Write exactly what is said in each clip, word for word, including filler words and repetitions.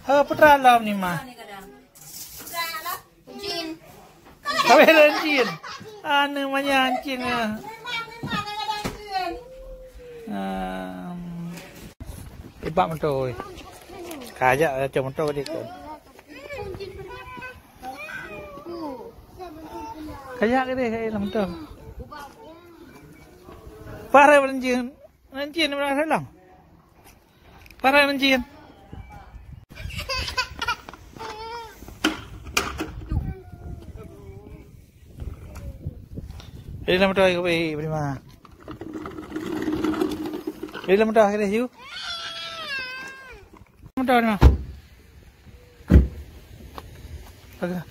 Eh, putra lom ni mah. Jin. Kawin dengan jin. Anu manyang jin. Um, ibak motor. Kajak macam motor dia tu. Kajak ke dia kat dalam motor. Parah beranjing. Anjing ni berasa lang. Parah anjing. Jadi nama tu aku pergi beri mah. Jadi nama tu aku dah you. Motor ni, Mak. Pakai.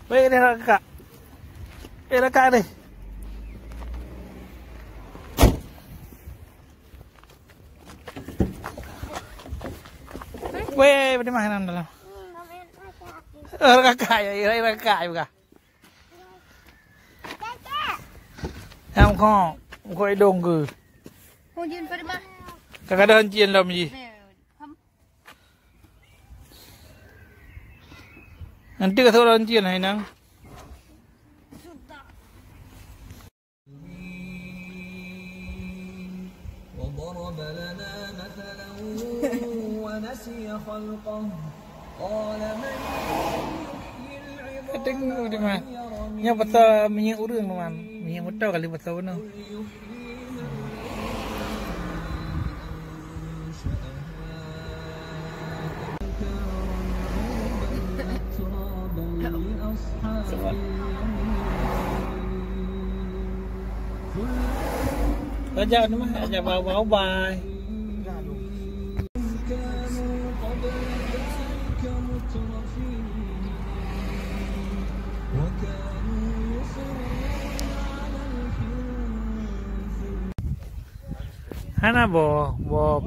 Baik deh, kakak. Eh, kakak deh. Weh, beri makanan dalam. Eh, kakak ya, ya, kakak ya, bukan? Nyang kong, kong idong ke? Hong jin peureumah. Kadang-kadang cien lom jih. Nanti ka seorang cien hai nang. وضرب لنا مثلا ونسي خلقه. قال من يحيي العظام وهي رميم. Nyoe pasal minyeuk ureueng, teuma. Minyeuk moto kali pasal bunoe. قل يحييها الذي أنشأها أول مرة. Raja ni mah, raja bau-bau bai. Hana boh, boh,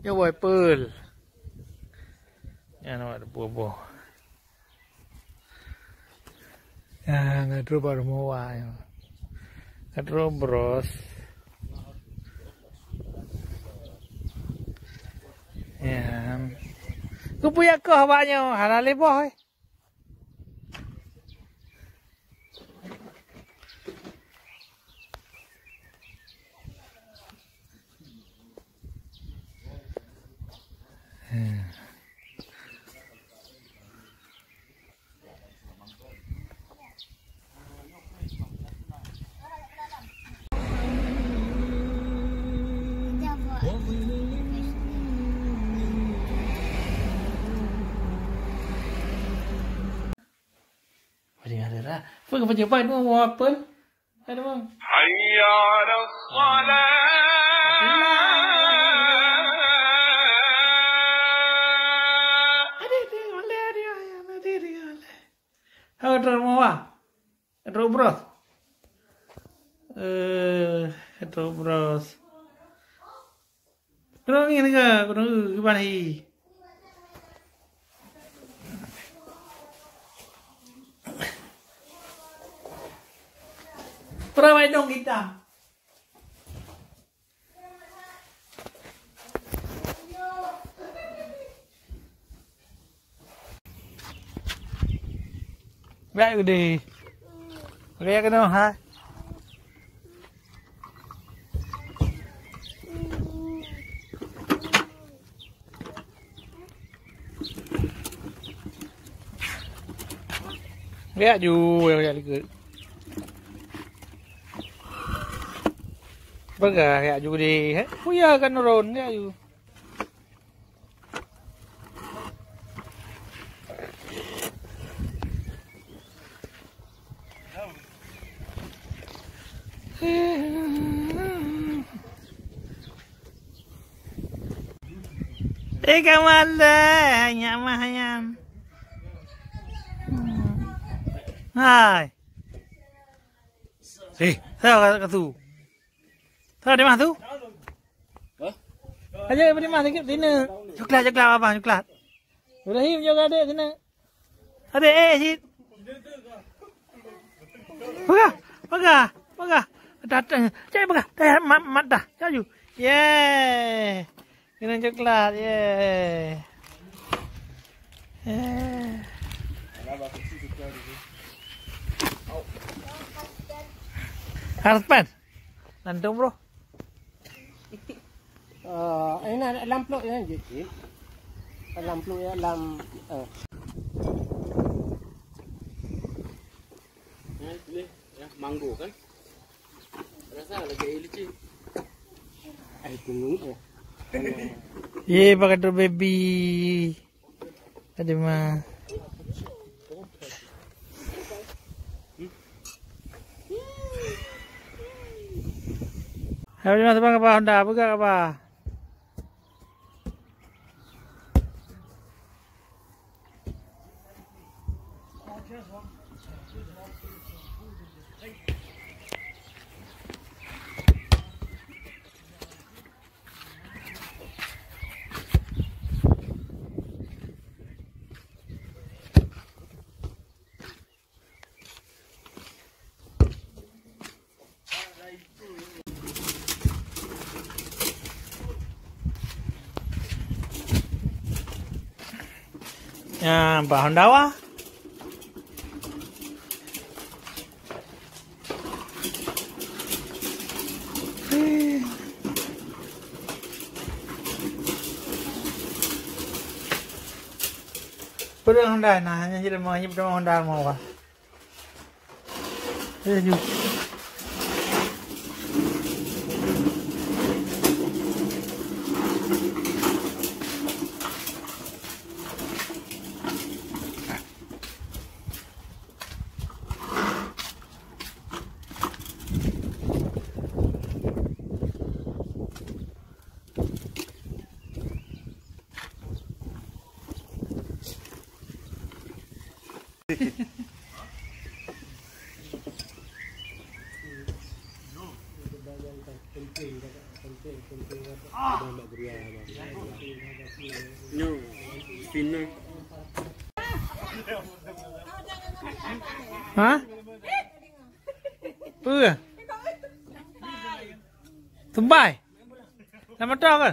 nyoe boh apel. Nyan awak teupeue boh. Nyan, ka trok bak rumoh awak nyoe. Ka trok bros. Nyan. Keupeue jak koh awak nyoe? Hana lé boh, eh. Paling ada dah. Apa kau baca apa? Dua buah apel. Ada bang. حي على الصلاة. Ada, ada, ada, ada, ada, ada. Hau, terus mau apa? Terus bros. Eh, terus bros. Keunoe ngieng teuga, keunoe kiban hi. Peue bai dong kita. Baik udeh. Oke, ya kena ha. Lihat ju, yang lihat likut. Peugah lihat ju deh. Kuya kan ron lihat ju. Eh, kawan deh, nyak mah nyan. Hai. Eh, saya kata tu. Saya di mana tu? Hah? Aja di mana sikit sini. Coklat, coklat apa? Coklat. Ibrahim juga ada sini. Ada eh sit. Peugah, peugah, peugah. Datang. Cek peugah. Dah mat, mat dah. Caju. Yeay. Minum coklat, ye. Ye. Harus pen. Lantung, bro. Eh, eh, na lam plôk nyan jeuet cit. Lam plôk nyan lam, eh. Nyan tuléh, ya, mango kan? Rasa lagèe air licin. Air kuning, eh. Ye, pakai tu baby. Tadi mah. Hai, Bang, apa khabar? Honda, apa khabar? Ya, bah dawa. Peudeueng Honda na, hanya jadi mau, hanya peudeueng Honda mau, bah. Eh, ju. Nyoe, pinah. Ha? Peue? Tumbai. Lam moto ke?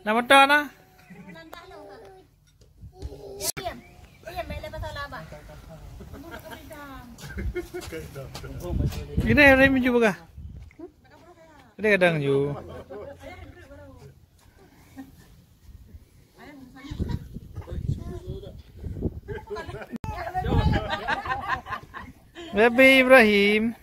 Lam moto na? Gini, Rim, ju peugah. Gini kadang ju. Baby Ibrahim.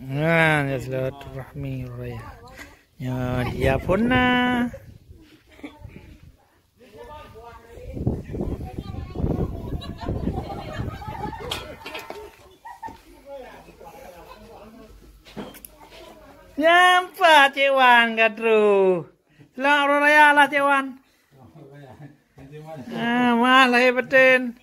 Nah, ya silaturahmi raya. Ya, dia pun nah. Nyampa Cik Wan ka troh. Selamat Hari Raya lah, Cik Wan. Ah, maaf lahir batin.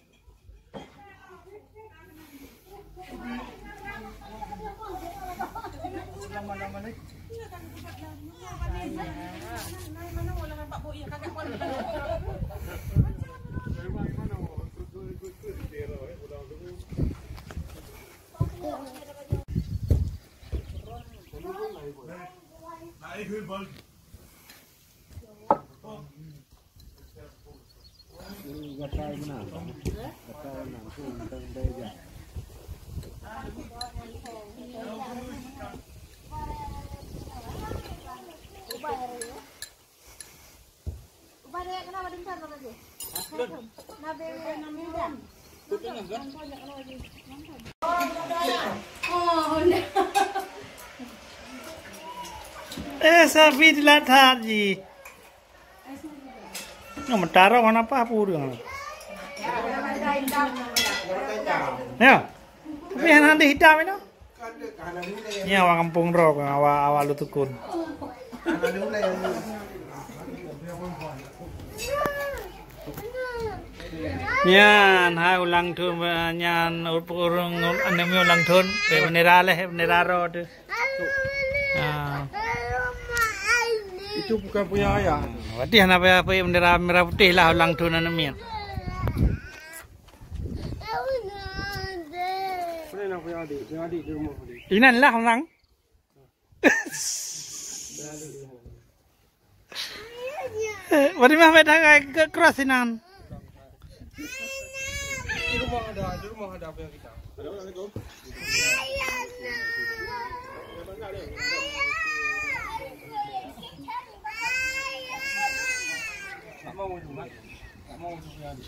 Eh, safi dilat that jih. Nyoe meutaro mana apa, apa ureueng? Ya. Tapi hana ada hitam itu. Ni awak kampung droe, awak, awak lu tukun. Nyan, hai ulang thon, nyan ureueng, aneuk ulang thon, bendera leh, bendera droe tu. Ah. Itu bukan punya ayah. Berarti hana payah pakai bendera merah putih lah ulang tahun aneuk miet. Mana nak punya adik? Punya adik di rumah adik. Inan lah orang. Berarti mah beda ke cross inan. Di rumah ada, di rumah ada apa yang kita. Tak mau itu, Mat. Tak mau itu punya adik.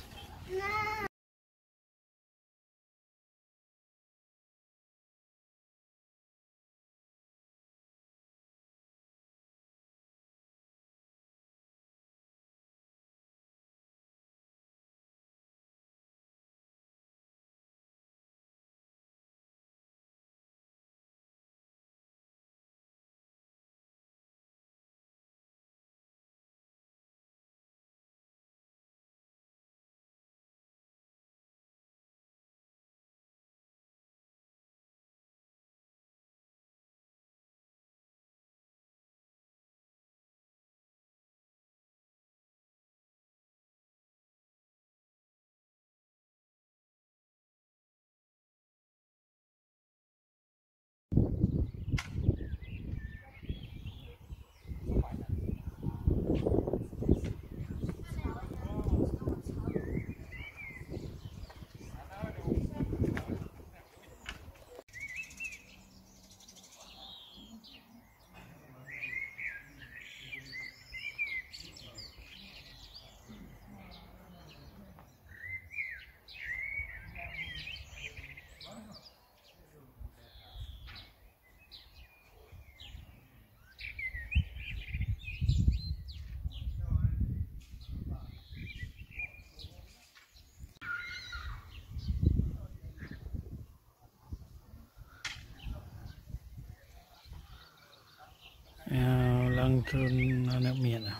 Ya, ulang tahun aneuk miet lah.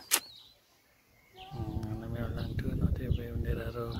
Hmm, aneuk miet ulang tahun, watèe bendera roh.